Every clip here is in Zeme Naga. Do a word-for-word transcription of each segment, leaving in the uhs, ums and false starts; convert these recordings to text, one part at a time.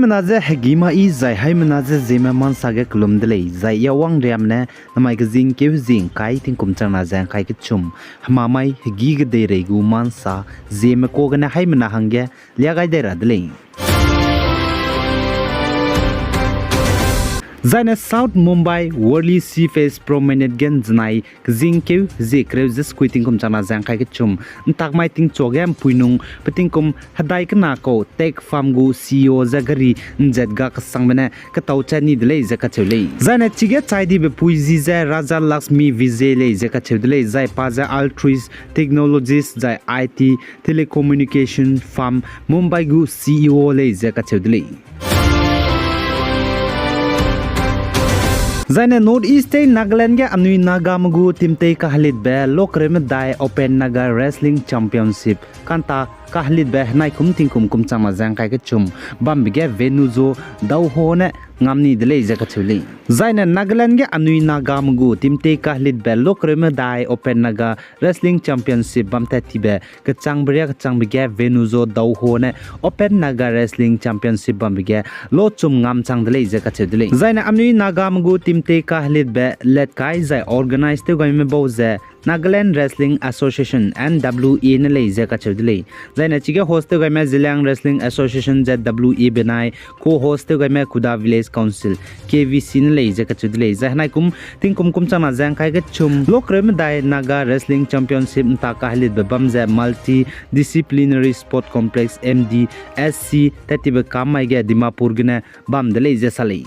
Mena ze hegî ma i zai haimena ze Zeme mansa ge kelum de lei, zai yawang riam ne namai kezing keu hezing kai tingkum changna ze ngkai kechum, hemamai hegî kedeirei gu mansa Zeme ka gene haimena hangge lia gai dai ra de lei. Zaine South Mumbai Worli Seaface Promenade ge nzenai kezing keu hezie kereu ze sekui tingkum changna ze ngkai kechum, ntakmai tingchua ge mpuinung pe tingkum hedai kena kau tech firm gu C E O ze gari nzat ga kesangbe ne ketau chat ni de lei ze kacheu lei. Zaine chige chai dibe pui zi ze Raja Lakshmi Vijay lei ze kacheu de lei, zai pa ze Altrius Technologies zai I T telecommunication firm Mumbai gu C E O lei ze kacheu de lei. Zaine North East State Nagaland ge anui Nagame gu timtei kahelitbe lokreu medai Open Naga Wrestling Championship kanta kahelitbe henai kum tingkum kum changna ze ngkai kechum bambe ge Venuzo Dawho ne ngam ni de lei ze kacheu lei. Zaine Nagaland ge anui Nagame gu timtei kahelitbe lokreu medai Open Naga Wrestling Championship bam tat tibe kechangbe ria kechangbe ge Venuzo Dawho ne Open Naga Wrestling Championship bambe ge lochum ngam chang de lei ze kacheu de lei. Zaine anui Nagame gu timtei kahelitbe let kai zai organize tew gaime bau ze Nagaland Wrestling Association, N W A ne lei ze kacheu de lei. Zaine chige host tew gaime Zeliang Wrestling Association, Z W A benai co-host tew gaime Kuda Village Council, K V C ne lei ze kacheu de lei. Zai henai kum tingkum kum changna ze ngkai kechum lokreu medai Naga Wrestling Championship nta kahelitbe bam ze Multidisciplinary Sport Complex, M D S C tat tibe kam mai ge Dimapur gene bam de lei ze sa lei.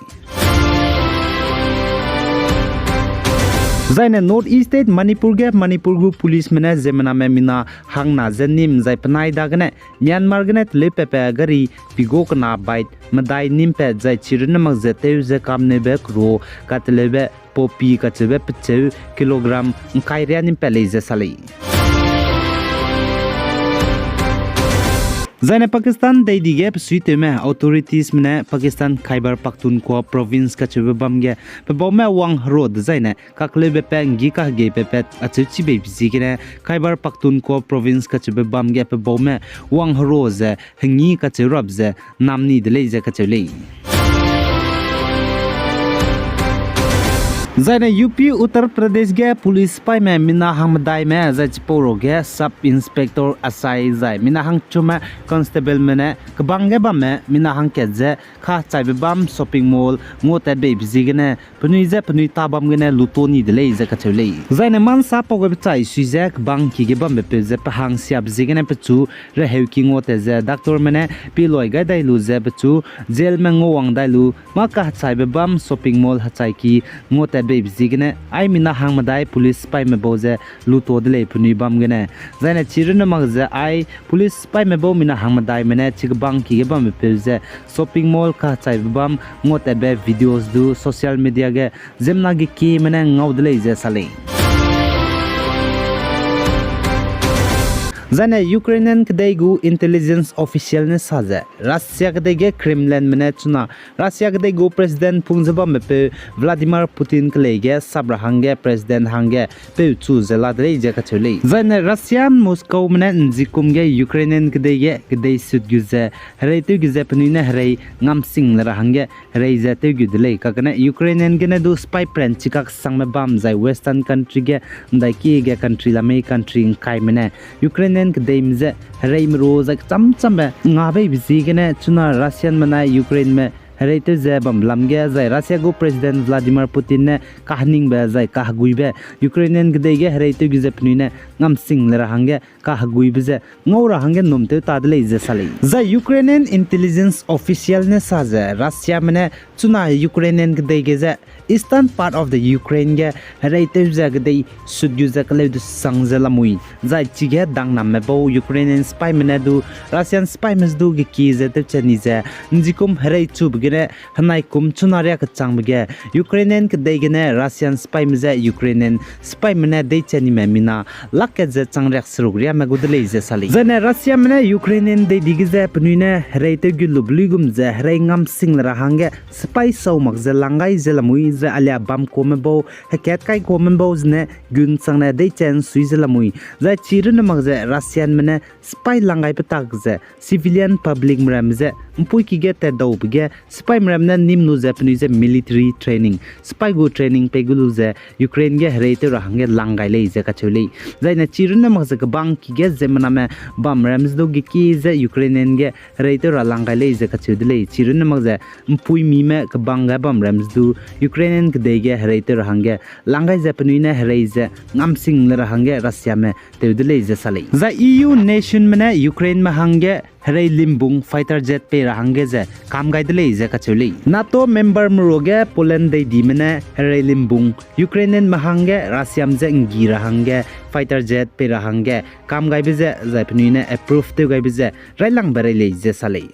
Zaine North East State Manipur ge Manipur gu policeme ne ziemmename mina hangna ze nim zai penai dagene Myanmar gene teleupepe gari pigo kena bike medai nimpat zai chirunne mak ze tew ze kamneube kero kateleube poppy kacheube pecheu kilogram ngkai ria nimpat lei ze sa lei. Zaine Pakistan deidi ge pesuitewme authoritiesme ne Pakistan Khyber Pakhtunkhwa Province kacheube bam ge pebaume wang hero dezaine kakleube pe nggi kahegeibe pat acheu chibeibe ziegene Khyber Pakhtunkhwa Province kacheube bam ge pebaume wang hero ze hengi kacheu rap ze nam ni de lei ze kacheu lei. Zaine U P Uttar Pradesh ge police sipaime mina hangmedaime zai chipau ro ge sub inspector asai zai mina hangchume constablemene kebang ge bamme mina hangkat ze kachaibe bam shopping mall ngau tatbeibe ziegene penui je penui ta bam gene luto ni de lei ze kacheu lei. Zaine mansa pau gabe chai sui ze kebang ki ge bambepeu ze pe hangsiabe ziegene pechu reheuki ngau tat ze doctorme ne piloi gai dai lu ze pechu jailme ngau wang dai lu mâ kahechaibe bam shopping mall hechaiki ngau tatbeibe ziegene ai mina hangmedai police sipaime bau ze luto de lei penui bam gene. Zaine chirunne mak ze ai police sipaime bau mina hangmedaime ne chikebang ki ge bambepeu ze shopping mall kahechaibe bam ngau tatbe videos du social media ge ziemmena gekieme ne ngau de lei ze sa lei. Zaine Ukrainian kedei gu intelligence official ne sa ze Russia kedei ge Kremlinme ne chuna Russia kedei gu president pung ze bambepeu Vladimir Putin kelei ge sap ra hangge president hangge peu chu ze la de lei ze kacheu lei. Zaine Russia Moscowme ne nzikumge Ukrainian kedei ge kedei sut gu ze hereitew gu ze penui ne herei ngamsing le ra hangge herei ze tew gu de lei. Kagene Ukrainian gene du spy pran chikak sangme bam zai Western country ge ndaikie ge country lamei country ngkaime ne Ukrainian kedeime je hereime ru zai kechamchambe ngabeibe ziegene chuna Russianme nai Ukraineme hereitew ze bambe lam ge zai Russia gu President Vladimir Putin ne kaheningbe zai kaheguibe Ukrainian kedei ge hereitew gu ze penui ne ngamsing le ra hangge kaheguibe ze ngau ra hangge num tew ta de lei ze sa lei. Zai Ukrainian intelligence official ne sa ze Russiame ne chuna Ukrainian kedei ge ze eastern part of the Ukraine ge hereitew ze kedei sut gu ze keleu du sang ze lamui. Zai chige dangnamme bau Ukrainian spyme ne du Russian spyme du gekie ze tewche ni ze nzikum herei chube gene henai kum chuna riak kechangbe ge Ukrainian kedei gene Russian spyme je Ukrainian spyme ne deiche nime mina lakkat ze chang riak seruk riame gu de lei ze sa lei. Zaine Russiame ne Ukrainian deidi ge ze penui ne hereitew gu lube luigum ze herei ngamsing le ra hangge spy sau mak ze lang gai ze lamui. ze alia bam kuame bau, hekat kai kuame bau zene gun changne deichen sui ze lamui. Zai chirunne mak ze Russianme ne sipai lang gaibe tak ze civilian publicme ramme ze mpui ki ge tatdaube ge sipaime ramme ne nim lu ze penui ze military training, sipai gu training pei gu lu ze Ukraine ge hereitew ra hangge lang gai lei ze kacheu lei. Zaine chirunne mak ze kebang ki ge ziemmename bam ramme ze du geki ze Ukrainian ge hereitew ra lang gai lei ze kacheu de lei. Chirunne mak ze mpuimime kebang ge bam ramme ze du Ukrainian kedei ge hereitew ra hangge lang gai ze penui ne herei ze ngamsing le ra hangge Russiame tew de lei ze sa lei. Zai E U nationme ne Ukraineme hangge herei limbung fighter jet pei ra hangge ze kam gai de lei ze kacheu lei. NATO memberme ruage Poland deidime ne herei limbung Ukrainianme hangge Russiame je nggi ra hangge fighter jet pei ra hangge kam gaibe ze zai penui ne approve tew gaibe ze railangbe rei lei ze sa lei.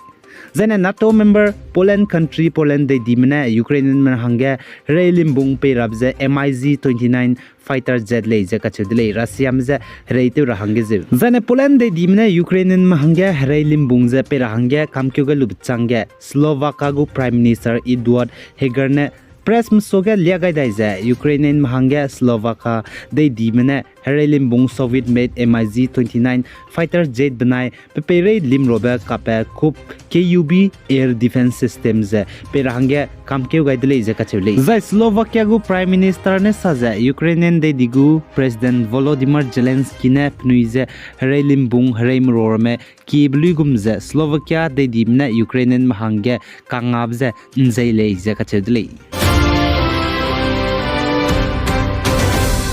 Zaine NATO member Poland country, Poland deidime ne Ukrainianme hangge herei limbung pei rabe ze M I G twenty-nine fighter jet lei ze kacheu de lei, Russiame je hereitew ra hangge zeu. Zaine Poland deidime ne Ukrainianme hangge herei limbung ze pei ra hangge kamkeu gai lube changge Slovakia gu Prime Minister Eduard Heger ne pressme suage lia gai dai ze Ukrainianme hangge Slovakia deidime ne herei limbung Soviet-made M I G twenty-nine fighter jet benai pe peirei limrobe kape Kub K U B air defense system ze pei ra hangge kamkeu gai de lei ze kacheu lei. Zai Slovakia gu Prime Minister ne sa ze Ukrainian deidi gu President Volodymyr Zelensky ne penui ze herei limbung herei merorme kiebe luigum ze Slovakia deidime ne Ukrainianme hangge kangabe ze nzei lei ze kacheu de lei.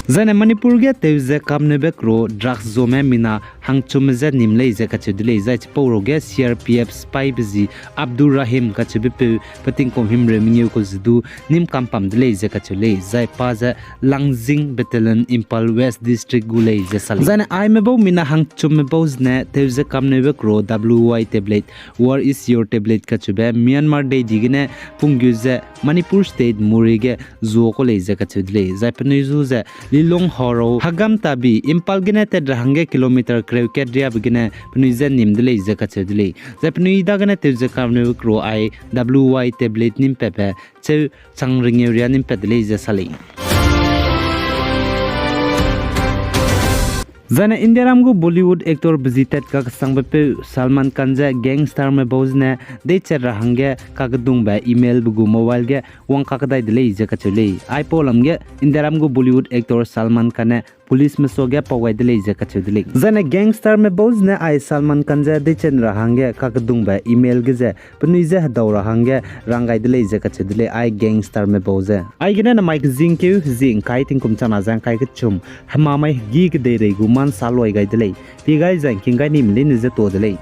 Zaine Manipur ge teu ze kamneube kro drugs zome mina hangchumme je nim lei ze kacheu de lei. Zai chipau ruage C R P F sipaibe zi Abdur Rahim kacheube peu pe tingkum himreu mengeu kau ze du nim kampam de lei ze kacheu lei. Zai pa ze Langzing Battalion Imphal West District gu lei ze sa lei. Zaine aime bau mina hangchumme bau zene teu ze kamneube kro W Y tablet, War is your tablet kacheube Myanmar deidi gene punggu ze Manipur State Moreh ge zuakau lei ze kacheu de lei. Zai penui zu ze Lilong Haro, Hagam Tabi, Imphal gene tat ra hangge kilometer kereu kat riabe gene penui je nim de lei ze kacheu de lei. Zai penui dagene teu ze kamneube kro ai W Y tablet nim patbe cheu chang rengeu ria nim pat de lei ze sa lei. Zaine Indiaram gu Bollywood actor bezitat kakesangbe peu Salman Khan je gangsterme bau zene deichat ra hangge kakedungbe emailbe gu mobile ge wang kakedai de lei ze kacheu lei. Aipau lam ge Indiaram gu Bollywood actor Salman Khan ne policeme suage pau gai de lei ze kacheu de lei. Zaine gangsterme bau zene ai Salman Khan je deichat ra hangge kakedungbe email ge ze penui je hedau ra hangge rang gai de lei ze kacheu de lei, ai gangsterme bau ze. Aigene namai kezingkeu zi ngkai tingkum chana ze ngkai kechum, hemamai hegî kedeirei gu ma nsa loi gai de lei, pie gai zai ngking gai nime leine je tuâ de lei.